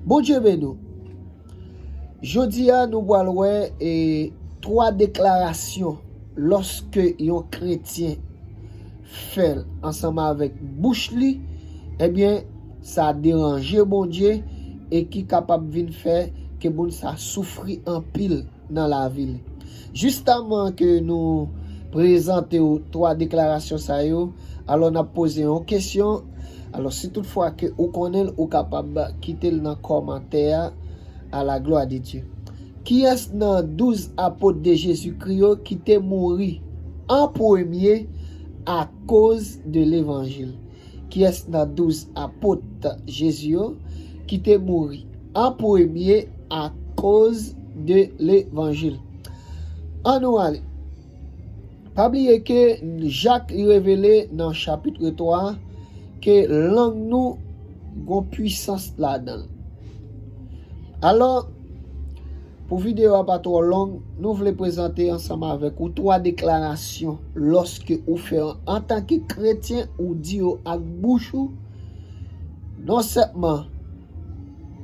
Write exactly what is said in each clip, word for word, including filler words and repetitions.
Bondye beni w. Jodi a, nou pral wè e, twa deklarasyon lòske yon kretyen fè l ansanm avèk bouch li, ebyen, sa deranje Bondye e ki kapab vin fè ke moun sa soufri anpil nan lavi li. Jis avan ke nou prezante w twa deklarasyon sa yo, alò n ap poze yon kesyon. Alò, si toutfwa ke ou konnen l, ou kapab kite l nan kòmantè a, à la gloire de Dieu. Kiyès nan douz apot de Jezikri yo ki te mouri an premye akoz de levanjil? Kiyès nan douz apot Jezi yo ki te mouri an premye akoz de levanjil? Ann nou ale. Pa bliye ke Jak li revele nan chapit twa ke lang nou gon pwisans ladan l. Alò, pou videyo a pa twò long, nou vle prezante ansanm avèk ou twa deklarasyon lòske ou fè an, antanke kretyen, ou di yo ak bouch ou, non sèlman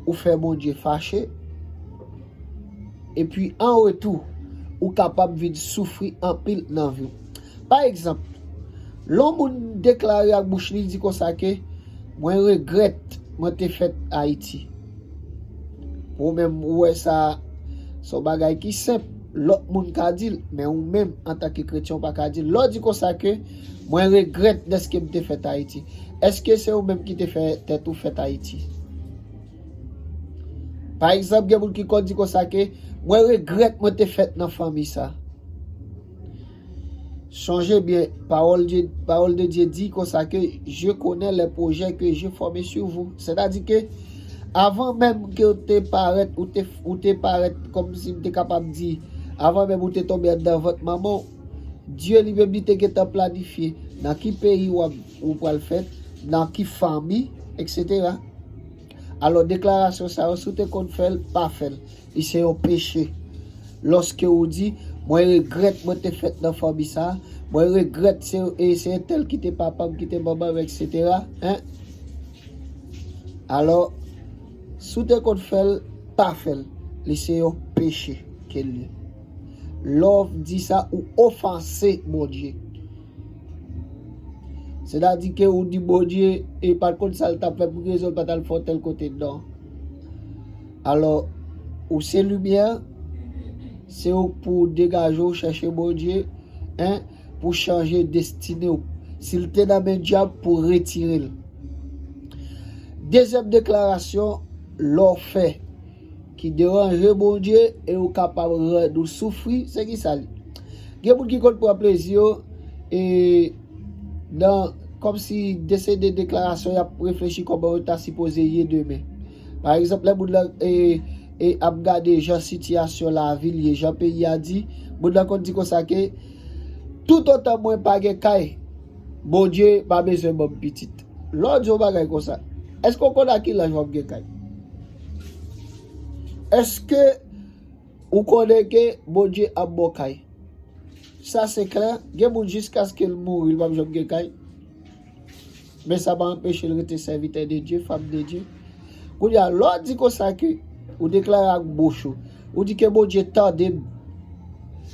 ou fè Bondye fache, epi an retou, ou kapab vin soufri anpil nan vi w. Pa egzanp, lè yon moun deklare ak bouch li, li di konsa ke, "Mwen regrèt mwen te fèt Ayiti." Ou menm, ou wè sa, se yon bagay ki senp, lòt moun ka di l, men ou menm, antanke kretyen, ou pa ka di l. Lè w di konsa ke, "Mwen regrèt dèske m te fèt Ayiti." Èske se ou menm ki te fè tèt ou fèt Ayiti? Pa egzanp, gen moun ki konn di konsa ke, "Mwen regrèt mwen te fèt nan fanmi sa." Sonje byen, pawòl Dye, pawòl de Dye di konsa ke, "Je connais les projets que j'ai formés sur vous." Sètadi ke, avan menm ke w te parèt, ou te, ou te parèt kòmsi m te kapab di, avan menm ou te tonbe anndan vant manman w, Dye li menm li te gentan planifye nan ki peyi w ap, ou pral fèt, nan ki fanmi, etsetera. Alò, deklarasyon sa yo, si w te konn fè l, pa fè l. Li se yon peche. Lòske ou di, "Mwen regrèt mwen te fèt nan fanmi sa, mwen regrèt se, e se entèl ki te papa m, ki te manman m, etsetera." Hein? Alò, si w te konn fè l, pa fè l. Li se yon peche ke l ye. Lè w di sa, ou ofanse Bondye. Sètadi ke ou di Bondye, e pa t konn sa l t ap fè, pou ki rezon l pa t al fè yon tèl kote, non. Alò, ou se limyè, se ou pou degaje w, chèche Bondye, hein, pou chanje destine w. Si l te nan men dyab, pou retire l. Dezyèm deklarasyon, lè w fè ki deranje Bondye e ou kapab rann ou soufri, se ki sa l ye? Gen moun ki konn pran plezi yo, e, nan, kòmsi de se de deklarasyon, y ap reflechi kòman yo ta sipoze ye demen. Pa egzanp, lè moun lan, e, e, ap gade jan sitiyasyon lavi l ye, jan peyi a di, moun lan konn di konsa ke, "Toutotan mwen pa gen kay, Bondye pa bezwen ban m pitit." Lè w di yon bagay konsa, èske w konn a ki laj w ap gen kay? Èske ou konnen ke Bondye ap ba w kay? Sa se klè, gen moun jiskaske l mouri, l p ap janm gen kay. Men sa pa anpeche l rete sèvitè de Dye, fanm de Dye. Kounye a, lè w di konsa ke ou deklare ak bouch ou, ou di ke Bondye tande m.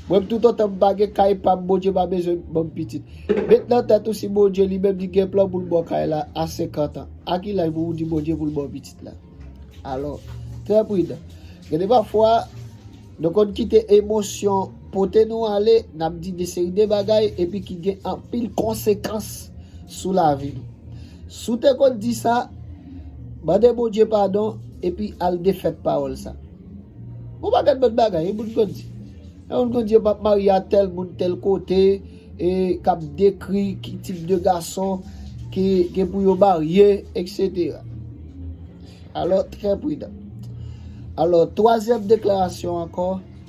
Mwen, toutotan m pa gen kay pa m, Bondye pa bezwen ban m pitit. Met nan tèt ou si Bondye li menm li gen plan pou l ba w kay la a senkant an. A ki laj pou ou di Bondye pou l ba w pitit la? Alò, trè pridan. Gen de pafwa, nou konn kite emosyon pote nou ale, n ap di de seri de bagay, epi ki gen anpil konsekans sou lavi nou. Si w te konn di sa, mande Bondye padon, epi al defèt pawòl sa. Yon pakèt lòt bagay, yon moun konn di. Yon moun konn di yo p ap marye a tèl moun, tèl kote, e k ap dekri ki tip de gason ki gen pou yo marye, etsetera. Alò, trè pridan. Alò, twazyèm deklarasyon ankò,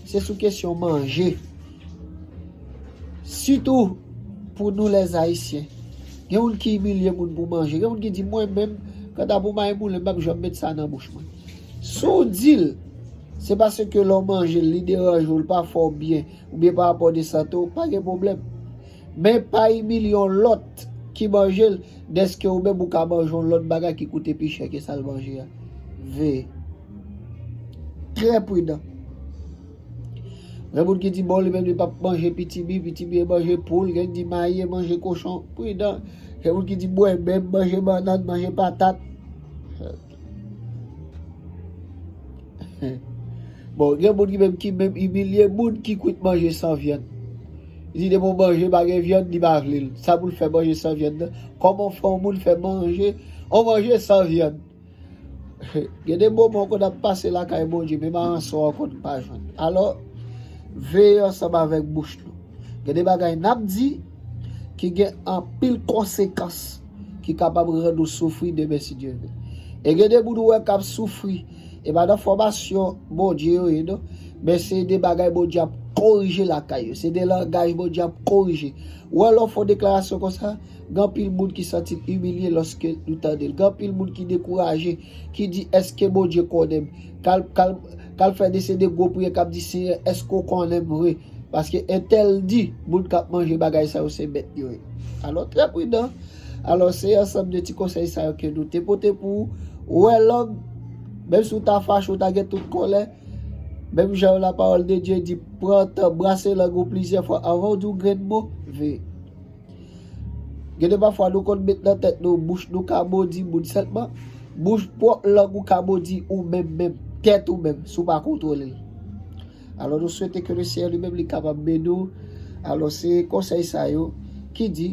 se sou kesyon manje. Sitou pou nou lèzayisyen. Gen moun ki imilye moun pou manje. Gen moun ki di, "Mwen menm, kanta pou mayi moulen, m p ap janm met sa nan bouch mwen." Si w di l, se paske lè w manje l, li deranje w, l pa fè w byen, oubyen pa rapò de sante w, pa gen pwoblèm. Men pa imilye yon lòt ki manje l, dèske ou menm ou ka manje yon lòt bagay ki koute pi chè ke sa l manje a. Veye. trè pridan. Gen moun ki di, bon, li menm li p ap manje pitimi, pitimi e manje poul, gen ki di mayi e manje kochon, pridan. Gen moun ki di bwè menm, manje bannann, manje patat. Bon, gen moun ki menm ki menm imilye moun ki kwit manje san vyann. Li di depi w manje pa gen vyann, li pa vle l. Sa pou l fè manje san vyann nan? Kòman w fè yon moun fè manje, yon manje san vyann? Gen de moman w konn ap pase lakay Bondye, menm aransò w konn pa jwenn. Alò, veye ansanm avèk bouch nou. Gen de bagay n ap di ki gen anpil konsekans ki kapab rann ou soufri demen si Dye vle. E gen de moun ou wè k ap soufri, e pa nan fòmasyon Bondye yo ye non, men se de bagay Bondye ap korije lakay yo, se de langaj Bondye ap korije. Ou wè lè w fè yon deklarasyon konsa, gen anpil moun ki santi l imilye lòske nou tande l. Gen anpil moun ki dekouraje, ki di, èske Bondye konnen m? K al, k al, k al fè de se de gwo priyè k ap di, Senyè, èske w konnen m vre? Paske entèl di, moun k ap manje bagay sa yo se mèt yo ye. Alò, trè pridan. Alò, se ansanm de ti konsèy sa yo ke nou te pote pou ou. Wè lang, menm si w ta fache, w ta gen tout kòlè, menm jan lapawòl de Dye di, pran tan, brase lang ou plizyè fwa anvan w di yon grenn mo, veye. Gen de pafwa nou konn met nan tèt nou, bouch nou ka modi moun sèlman, bouch pwòp lang ou ka modi ou menm menm, tèt ou menm, si w pa kontwole l. Alò, nou swete ke Lesenyè li menm li kapab beni w. Alò, se konsèy sa yo ki di,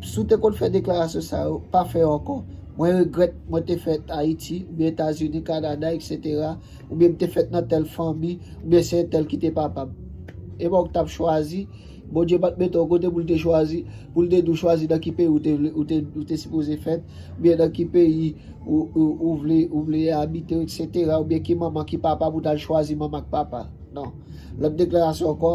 si w te konn fè deklarasyon sa yo, pa fè yo ankò. Mwen regrèt mwen te fèt Ayiti, oubyen Etazini, Kanada, etsetera, oubyen m te fèt nan tèl fanmi, oubyen se entèl ki te papa m. E mwen ou t ap chwazi, Bondye pa t mete w kote pou l te chwazi, pou l te di w chwazi nan ki peyi ou te vle, ou te, ou te sipoze fèt, oubyen nan ki peyi ou, ou, ou vle, ou vle abite, etsetera, oubyen ki manman, ki papa pou w t al chwazi manman ak papa. Non. Lòt deklarasyon ankò,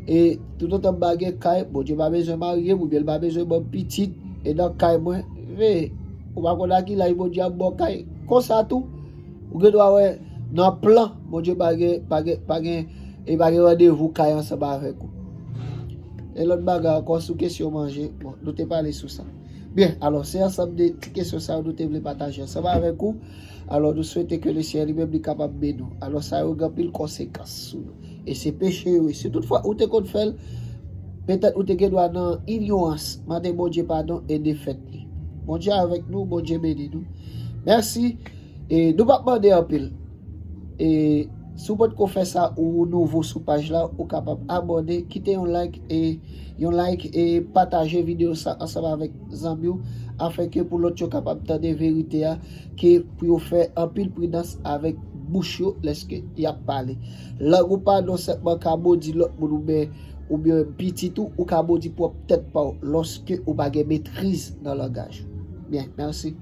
e toutotan m pa gen kay, Bondye pa bezwen marye m, oubyen l pa bezwen ban m pitit, e nan kay mwen, veye, ou pa konn a ki laj Bondye ap ba w kay. Konsa tou, ou gen dwa wè nan plan, Bondye pa gen, pa gen, pa gen, e pa gen randevou kay ansanm avèk ou. E lòt bagay ankò, sou kesyon manje, bon, nou te pale sou sa. Byen, alò, se ansanm de ti kesyon sa yo nou te vle pataje ansanm avèk ou. Alò, nou swete ke Lesenyè li menm li kapab beni w. Alò, sa yo gen anpil konsekans sou nou. E se peche yo ye. Si toutfwa ou te konn fè l, petèt ou te gen dwa nan inyorans, mande Bondye padon e defèt li. Bondye avèk nou, Bondye beni nou. Mèsi. E nou p ap mande anpil. E si w potko fè sa, ou nouvo sou paj la, ou kapab abòne, kite yon like e yon like e pataje videyo sa ansanm avèk zanmi w, afenke pou lòt yo kapab tande verite a, ke pou yo fè anpil pridans avèk bouch yo lèske y ap pale. Lang ou pa non sèlman ka modi lòt moun oubyen, oubyen pitit ou, ou ka modi pwòp tèt pa w lòske ou pa gen metriz nan langaj ou. Byen, mèsi.